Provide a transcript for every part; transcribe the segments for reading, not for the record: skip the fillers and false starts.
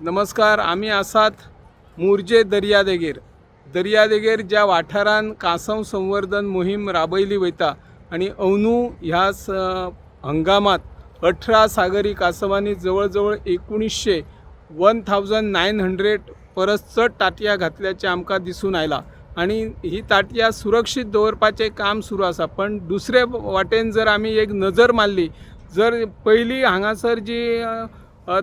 नमस्कार. आमी आसात मुरजे दर्यादेगेर. दर्यादेगेर ज्या वाठारान कांसव संवर्धन मोहीम राबयली वयता आनी अंदू ह्या हंगामात 18 सागरी कांसवांनी जवळ जवळ 1900, 1900 परस चड तांतयां घातल्याचें आमकां दिसून आयलां आनी ही तांतयां सुरक्षीत दवरपाचें काम सुरू आसा. पण दुसरे वाटेन जर आमी एक नजर मारली, जर पयलीं हांगासर जी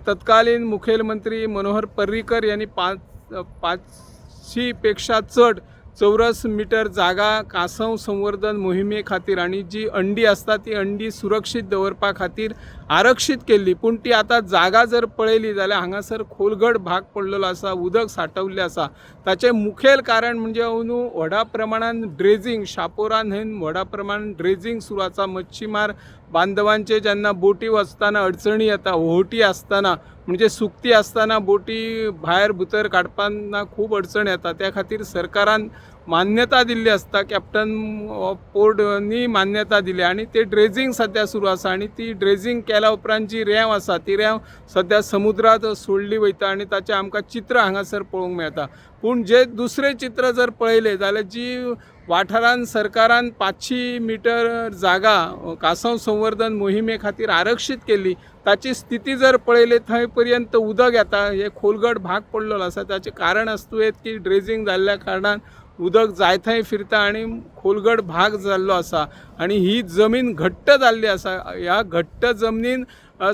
तत्कालीन मुखेलमंत्री मनोहर पर्रीकर यांनी 500 पेक्षा चड चौरस मिटर जागा कांसव संवर्धन मोहिमे खातीर आनी जी अंडी आसता ती अंडी सुरक्षीत दवरपा खातीर आरक्षीत केल्ली, पूण ती आतां जागा जर पळयली जाल्यार हांगासर खोलगट भाग पडलेलो आसा, उदक सांठवल्लें आसा. ताचें मुखेल कारण म्हणजे अंदू व्हडा प्रमाणान ड्रेजींग, शापोरा न्हंयन व्हडा प्रमाणान ड्रेजींग सुरू आसा. मच्छीमार बांधवांचे जेन्ना बोटी वचतना अडचणी येता, होटी आसतना म्हणजे सुकती आसतना बोटी भायर भितर काडपाना खूब अडचण येता. त्या खातीर सरकारान मान्यता दिल्ली आसता, कॅप्टन ऑफ पोर्टनी मान्यता दिली आनी ते ड्रेजींग सद्या सुरू आसा. आनी ती ड्रेजींग केल्या उपरांत जी रेंव आसा ती रेंव सद्या समुद्रांत सोडली वयता आनी ताचें आमकां चित्र हांगासर पळोवंक मेळटा. पूण जे दुसरें चित्र जर पळयलें जाल्यार जी वाठारान सरकारान 500 मिटर जागा कांसव संवर्धन मोहिमे खातीर आरक्षीत केल्ली, ताची स्थिती जर पळयली, थंय पर्यंत उदक येता. हे खोलगट भाग पडलेलो आसा. ताचें कारण आसूं येत की ड्रेजींग जाल्ल्या कारणान उदक जाय थंय फिरता आनी खोलगट भाग जाल्लो आसा आनी ही जमीन घट्ट जाल्ली आसा. ह्या घट्ट जमनीन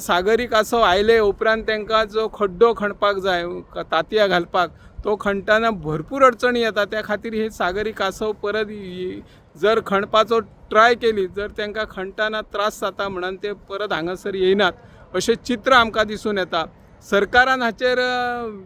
सागरी कांसव आयले उपरांत तांकां जो खड्डो खणपाक जाय तांतयां घालपाक, तो खणटना भरपूर अडचणी येता. त्या खातीर हे सागरी कांसव परत जर खणपाचो ट्राय केली, जर तांकां खणटना त्रास जाता म्हणून ते परत हांगासर येयनात अशें चित्र आमकां दिसून येता. सरकारान हाचेर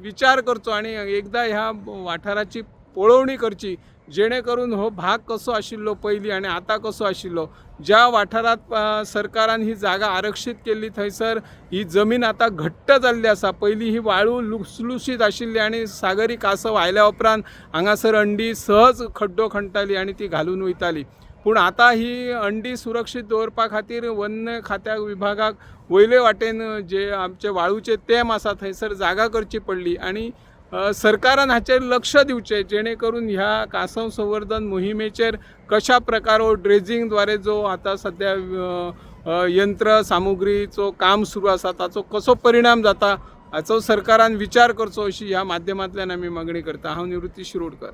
विचार करचो आनी एकदां ह्या वाठाराची पळोवणी करची, जेणे करून हो भाग कसो आशिल्लो पयलीं आनी आतां कसो आशिल्लो. ज्या वाठारांत सरकारान ही जागा आरक्षीत केल्ली थंयसर ही जमीन आतां घट्ट जाल्ली आसा. पयलीं ही वाळू लुसलुशीत आशिल्ली आनी सागरी कांसव आयल्या उपरांत हांगासर अंडी सहज खड्डो खणटाली आनी ती घालून वयताली. पूण आतां ही अंडी सुरक्षीत दवरपा खातीर वन्य खात्या विभागाक वयले वाटेन जे आमचे वाळूचे तेम आसा थंयसर जागा करची पडली आनी सरकारान हाचेर लक्ष दिवचें, जेणे करून ह्या कांसव संवर्धन मोहिमेचेर कशा प्रकार हो ड्रेजींगद्वारे जो आतां सद्या यंत्र सामुग्रीचो काम सुरू आसा ताचो कसो परिणाम जाता हाचो सरकारान विचार करचो अशी ह्या माध्यमांतल्यान आमी मागणी करता. हांव निवृत्ती शिरोडकर.